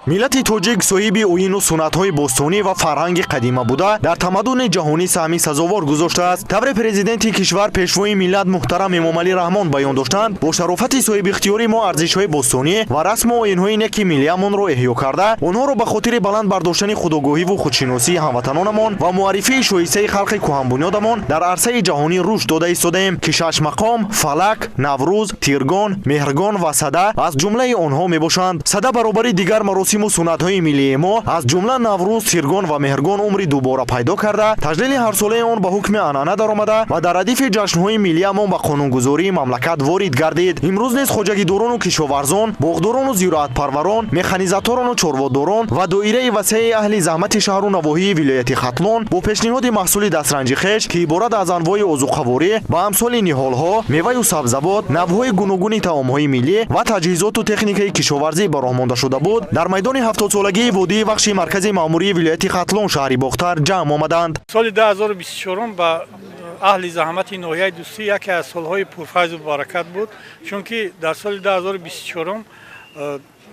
Миллати тоҷик соҳиби оину суннатҳои бостонӣ ва фарҳанги қадима буда, дар тамаддуни ҷаҳонӣ саҳми сазовор гузоштааст. Тавре Президенти кишвар, Пешвои миллат муҳтарам Эмомалӣ Раҳмон баён доштанд, бо шарофати соҳибихтиёрӣ мо арзишҳои бостонӣ ва расму оинҳои неки миллиамонро эҳё карда, онҳоро ба хотири баланд бардоштани худогоҳиву худшиносии ҳамватанонамон ва муаррифии шоистаи халқи кӯҳанбунёдамон дар арсаи ҷаҳонӣ рушд дода истодаем, ки Шашмақом, Фалак, Наврӯз, Тиргон, Меҳргон ва Сада аз ҷумлаи онҳо мебошанд. Сада баробари дигар маросиму суннатҳои миллии мо, аз ҷумла Наврӯз, Тиргон ва Меҳргон, умри дубора пайдо карда, таҷлили ҳарсолаи он ба ҳукми анъана даромада ва дар радифи ҷашнҳои миллиамон ба қонунгузории мамлакат ворид гардид. Имрӯз низ хоҷагидорону кишоварзон, боғдорону зироатпарварон, механизаторону чорводорон ва доираи васеи аҳли заҳмати шаҳру навоҳии вилояти Хатлон бо пешниҳоди маҳсули дастранҷи хеш, ки иборат аз анвои озуқаворӣ ба амсоли ниҳолҳо, меваю сабзавот, навъҳои гуногуни таомҳои миллӣ ва таҷҳизоту техникаи кишоварзӣ ба роҳ монда шуда буд, дар майдони 70-солагии водии Вахши маркази маъмурии вилояти Хатлон, шаҳри Бохтар, ҷамъ омаданд. Соли 2024 ба аҳли заҳмати ноҳияи Дӯстӣ яке аз солҳои пурфайзу баракат буд, чунки дар соли 2024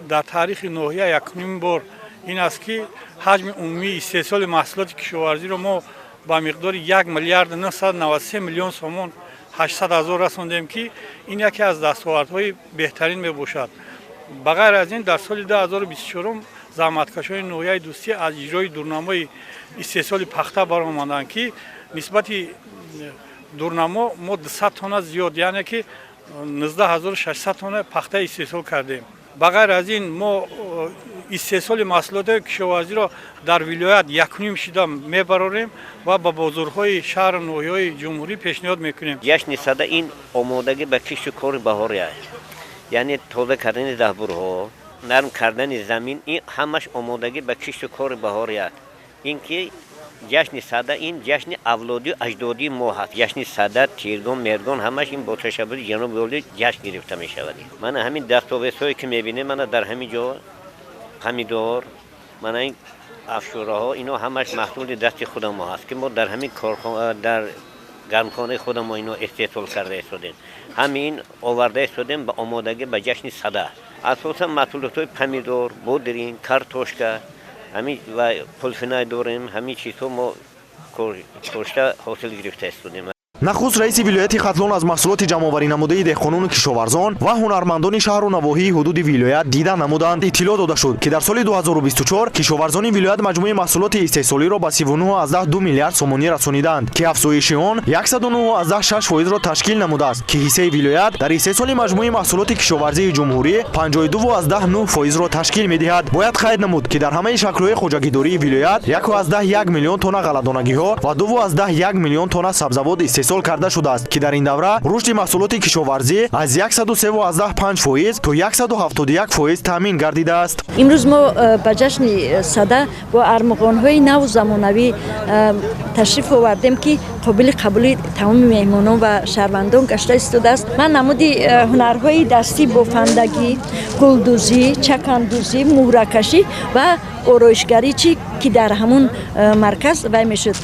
дар таърихи ноҳия якумин бор ин аст, ки ҳаҷми умумии истеҳсоли маҳсулоти кишоварзиро мо ба миқдори 1 миллиарду 993 миллион сомон 800 ҳазор расондем, ки ин яке аз дастовардҳои беҳтарин мебошад. Ба ғайр аз ин, дар соли 2024 заҳматкашони ноҳияи Дӯстӣ аз иҷрои дурнамои истеҳсоли пахта баромаданд, ки нисбати дурнамо мо 200 тонна зиёд, яъне ки 19 600 тонна пахта истеҳсол кардем. Ба ғайр аз ин, мо истеҳсоли маҳсулоти кишоварзиро дар вилоят якуним шида мебарорем ва ба бозорҳои шаҳру ноҳияҳои ҷумҳурӣ пешниҳод мекунем. Ҷашни Сада ин омодагӣ ба кишту кори баҳорӣ аст, яъне тоза кардани заҳбурҳо, нарм кардани замин, ин ҳамаш омодагӣ ба кишту кори баҳорӣ аст. Ин ки ҷашни Сада, ин ҷашни авлодию аҷдодии мо ҳаст. Ҷашни Сада, Тиргон, Меҳргон, ҳамаш ин бо ташаббуси ҷаноби олӣ ҷашн гирифта мешавад. Мана ҳамин дастовезҳое, ки мебинем, мана дар ҳамин ҷо помидор, мана ин афшураҳо, ино ҳамаш маҳсули дасти худамо ҳаст, ки мо дар ҳамин корхона, дар гармхонаи худамо ино истеҳсол карда истодем. Ҳамин оварда истодем ба омодагӣ ба ҷашни Сада. Асосан маҳсулотҳои помидор, бодринг, картошка, ҳамин ва пулфинай дорем. Ҳамин чизҳо мо кошта, ҳосил гирифта истодем. Нахуст раиси вилояти Хатлон аз маҳсулоти ҷамъоварӣ намудаи деҳқонону кишоварзон ва ҳунармандони шаҳру навоҳии ҳудуди вилоят дида намуданд. Иттилоъ дода шуд, ки дар соли 2024 кишоварзони вилоят маҷмӯи маҳсулоти истеҳсолиро ба 39,2 миллиард сомонӣ расониданд, ки афзоиши он 109,6 фоизро ташкил намудааст, ки ҳиссаи вилоят дар истеҳсоли маҷмӯи маҳсулоти кишоварзии ҷумҳурӣ 52,9 фоизро ташкил медиҳад. Бояд қайд намуд, ки дар ҳамаи шаклҳои хоҷагидории вилоят 1,1 миллион тонна ғалладонагиҳо ва 2,1 миллион тонна сабзавот истеҳсол карда шудааст, ки дар ин давра рушди маҳсулоти кишоварзӣ аз 103,5% то 171% таъмин гардидааст. Имрӯз мо ба ҷашни Сада бо армуғонҳои наву замонавӣ ташриф овардем, ки қобили қабули тамоми меҳмонон ва шаҳрвандон гашта истодааст. Ман намуди ҳунарҳои дастӣ: бофандагӣ, гулдӯзӣ, чакандӯзӣ, муҳракашӣ ва ороишгарӣ, чӣ ки дар ҳамун марказ вай мешуд.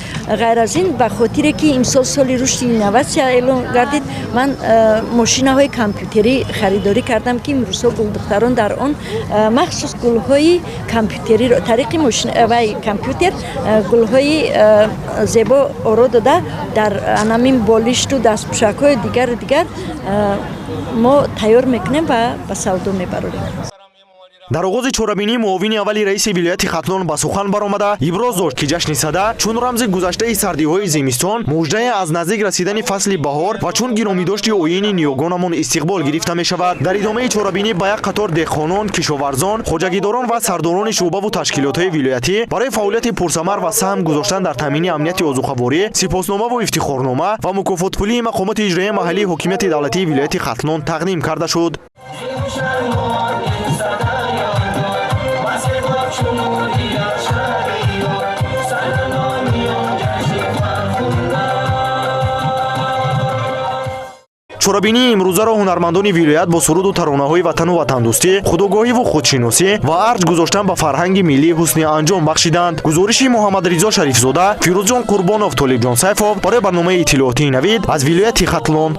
Ғайр аз ин, ба хотире ки имсол соли рушди инноватсия эълон гардид, ман мошинаҳои компютерӣ харидорӣ кардам, ки имрӯзҳо гулдухтарон дар он махсус гулҳои компютериро тариқи вай компютер гулҳои зебо оро дода, дар анамин болишту дастпӯшакҳои дигару дигар мо тайёр мекунем ва ба савдо мебарорем. Дар оғози чорабинӣ муовини аввали раиси вилояти Хатлон ба сухан баромада, иброз дошт, ки ҷашни Сада чун рамзи гузаштаи сардиҳои зимистон, муждае аз наздик расидани фасли баҳор ва чун гиромидошти оини ниёгонамон истиқбол гирифта мешавад. Дар идомаи чорабинӣ ба як қатор деҳқонон, кишоварзон, хоҷагидорон ва сардорони шӯъбаву ташкилотҳои вилоятӣ барои фаъолияти пурсамар ва саҳм гузоштан дар таъмини амнияти озуқаворӣ сипосномаву ифтихорнома ва мукофотпулии мақомоти иҷроияи маҳаллии ҳокимияти давлатии вилояти Хатлон тақдим карда шуд. Чорабинии имрӯзаро ҳунармандони вилоят бо суруду таронаҳои ватану ватандӯстӣ, худогоҳиву худшиносӣ ва арҷ гузоштан ба фарҳанги миллӣ ҳусни анҷом бахшиданд. Гузориши Муҳаммадризо Шарифзода, Фирӯзҷон Қурбонов, Толибҷон Сайфов барои барномаи иттилоотии «Навид» аз вилояти Хатлон.